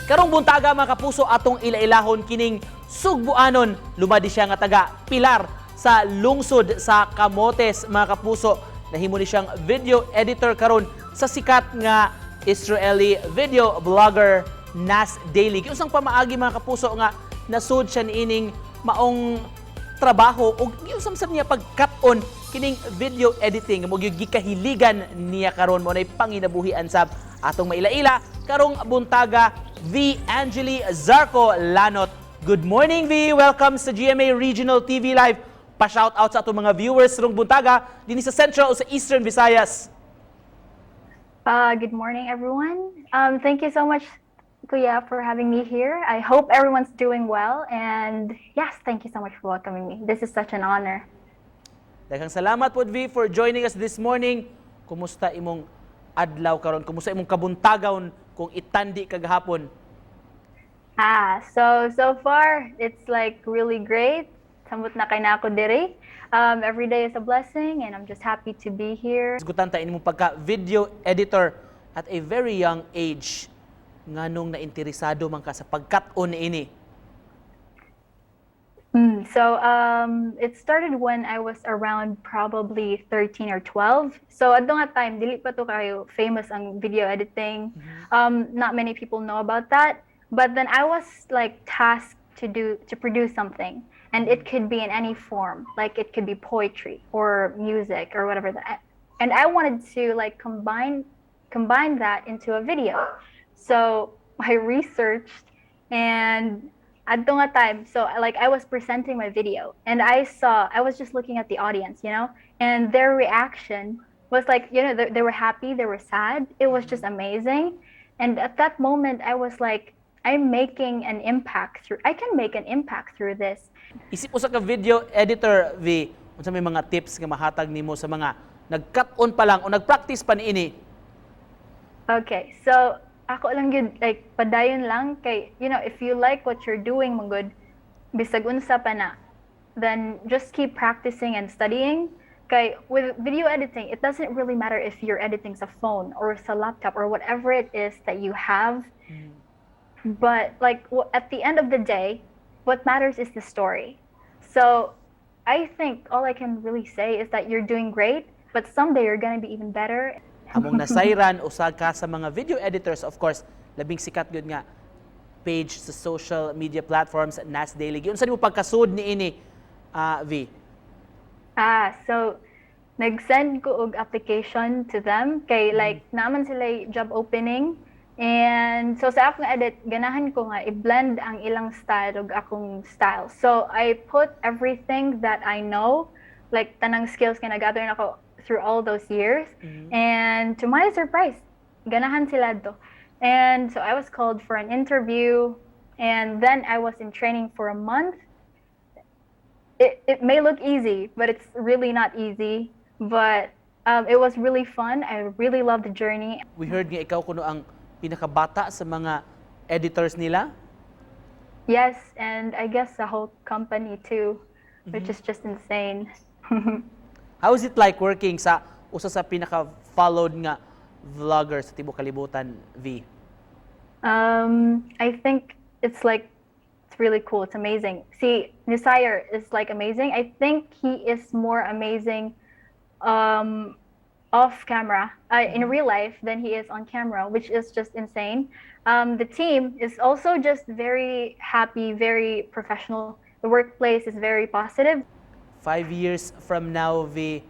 Karong buntaga, mga kapuso, atong ilailahon kining sugbuanon. Lumadi siya nga taga Pilar sa lungsod sa Camotes, mga kapuso. Nahimo ni siyang video editor karon sa sikat nga Israeli video vlogger Nas Daily. Giunsang pamaagi, mga kapuso, nga nasud siya niining maong trabaho ug giunsa sad niya pagkat-on kining video editing mo gyud gikahiligan niya karon, mo nay panginabuhian sab? Atong maila-ila karong buntaga, V Angeli Zarco Lanot. Good morning, V. Welcome sa GMA Regional TV Live. Pa-shout out sa atong mga viewers karong buntaga dinhi sa Central o sa Eastern Visayas. Good morning, everyone. Thank you so much, Kuya, for having me here. I hope everyone's doing well. And yes, thank you so much for welcoming me. This is such an honor. Daghang salamat po, V, for joining us this morning. Kumusta imong adlaw karon? Kumusta imong kabuntagaon kung itandi kagahapon? Ah, so far, it's like really great. Samot na kay na ako diri. Every day is a blessing, and I'm just happy to be here. Hisgutan ta imong pagka video editor at a very young age. Nganong nainteresado man ka sa pagkat-on niini? So it started when I was around probably 13 or 12. So at that time, dili pa to kaayo famous ang video editing. Not many people know about that. But then I was like tasked to produce something, and it could be in any form. Like it could be poetry or music or whatever. That, and I wanted to like combine that into a video. So I researched and adto nga time, so like I was presenting my video and I was just looking at the audience, and their reaction was like, they were happy, they were sad. It was just amazing. And at that moment, I was like, I can make an impact through this. Isip usa ka video editor, V, unsa may mga tips nga mahatag nimo sa mga nagkat-on pa lang o nagpractice pa niini? Okay, so ako lang gyud, like padayon lang kay if you like what you're doing man gud, bisag unsa pa na, then just keep practicing and studying. Kay with video editing, it doesn't really matter if you're editing sa phone or sa laptop or whatever it is that you have, but like at the end of the day, what matters is the story. So I think all I can really say is that you're doing great, but someday you're gonna be even better. Among nasayran, usa ka sa mga video editors, of course, labing sikat gyud nga page sa social media platforms, Nas Daily. Giunsa nimo pagkasud niini, V? Ah, so nag-send ko og application to them kay like naa man sila job opening, and so sa akong edit, ganahan ko nga i-blend ang ilang style ug akong style. So I put everything that I know, like tanang skills nga na-gather nako through all those years. And to my surprise, ganahan sila to. And so I was called for an interview, and then I was in training for a month. It may look easy, but it's really not easy. But it was really fun. I really loved the journey. We heard nga ikaw kuno ang pinakabata sa mga editors nila. Yes, and I guess the whole company too, which is just insane. How is it like working sa usa sa pinaka-followed nga vlogger sa tibuok kalibutan, V? I think it's like it's really cool. It's amazing. See, Nusair is like amazing. I think he is more amazing off camera, in real life than he is on camera, which is just insane. The team is also just very happy, very professional. The workplace is very positive. 5 years from now, V,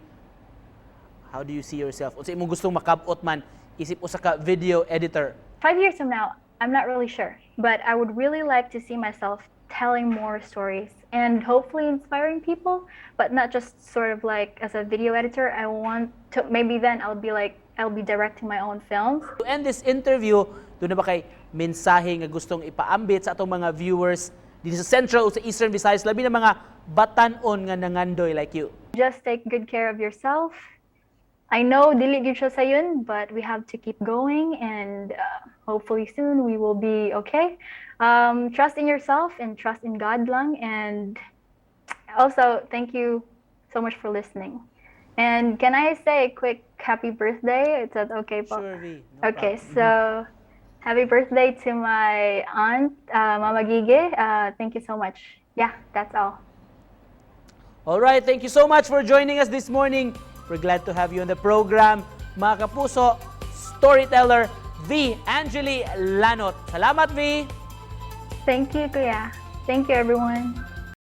how do you see yourself? Unsa imong gustong makabot man isip usa ka video editor? 5 years from now, I'm not really sure, but I would really like to see myself telling more stories and hopefully inspiring people, but not just sort of like as a video editor. I want to, maybe then I'll be directing my own films. To end this interview, duna ba kay mensahe nga gustong ipaambit sa atong mga viewers dito sa Central o sa Eastern Visayas, labi na mga batan-on nga nangandoy like you? Just take good care of yourself. I know dili gyud siya sayon, but we have to keep going and hopefully soon we will be okay. Trust in yourself and trust in God lang, and also thank you so much for listening. And can I say a quick happy birthday? Is that okay po? Sure, V. No Okay, problem. so Happy birthday to my aunt, Mama Gige. Thank you so much. Yeah, that's all. All right, thank you so much for joining us this morning. We're glad to have you on the program. Mga kapuso, storyteller V. Angeli Lanot. Salamat, V. Thank you, Kuya. Thank you, everyone.